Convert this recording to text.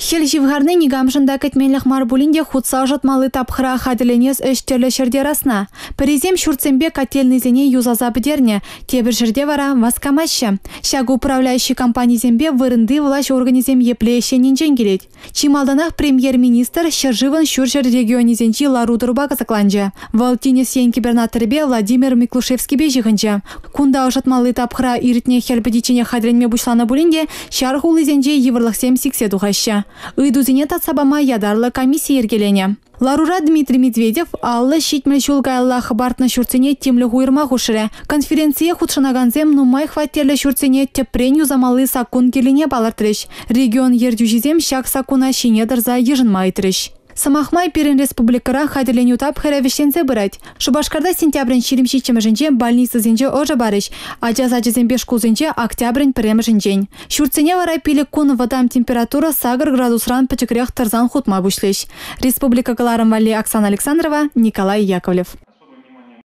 Хӗл ҫывхарни никамшӑн та кӗтменлӗх мар пулин те хутса ӑшӑтмалли тапхӑра хатӗрленес ӗҫ тӗрлӗ ҫӗрте расна. Пӗрисем ҫуртсемпе котельнӑйсене юсаса пӗтернӗ, тепӗр ҫӗрте вара васкамаҫҫӗ. Ҫак управляющи компанисемпе вырӑнти влаҫ органӗсем епле ӗҫленинчен килет. Чи малтанах премьер-министр ҫӗршывӑн ҫурҫӗр регионӗсенчи лару-тӑрупа кӑсӑкланчӗ. Вӑл Тинӗс Ен кӗпернаторӗпе Владимир Миклушевскипе ҫыхӑнчӗ. Кунта ӑшӑтмалли тапхӑра иртнӗ хӗл пӗтичченех хатӗрленме пуҫланӑ пулин те ҫар хулисенче йывӑрлӑхсем сиксе тухаҫҫӗ. Ыйтусене татса пама ятарлӑ комисси йӗркеленӗ. Ларура Дмитрий Медведев 50-70 ҫул каялла хӑпартнӑ ҫуртсене тимлӗх уйӑрма хушрӗ. Конференцие хутшӑнакансем нумай хваттерлӗ ҫуртсене тӗпрен юсамалли саккун кирлине палӑртрӗҫ. Регион ертӳҫисем ҫак саккуна ҫине тӑрса йышӑнма ыйтрӗҫ. Сӑмах май, пирӗн республикӑра хатӗрленӳ тапхӑрӗ вӗҫленсе пырать. Шупашкарта сентябрӗн 27-мӗшӗнче больницӑсенче ӑшӑ парӗҫ, ача сачӗсемпе шкулсенче октябрӗн пӗрремӗшӗнчен. Ҫуртсене вара пилӗк кун вӑтам температура 8 градусран пӗчӗкрех тӑрсан хутма пуҫлӗҫ. Республика кӑларӑм валли Оксана Александрова, Николай Яковлев.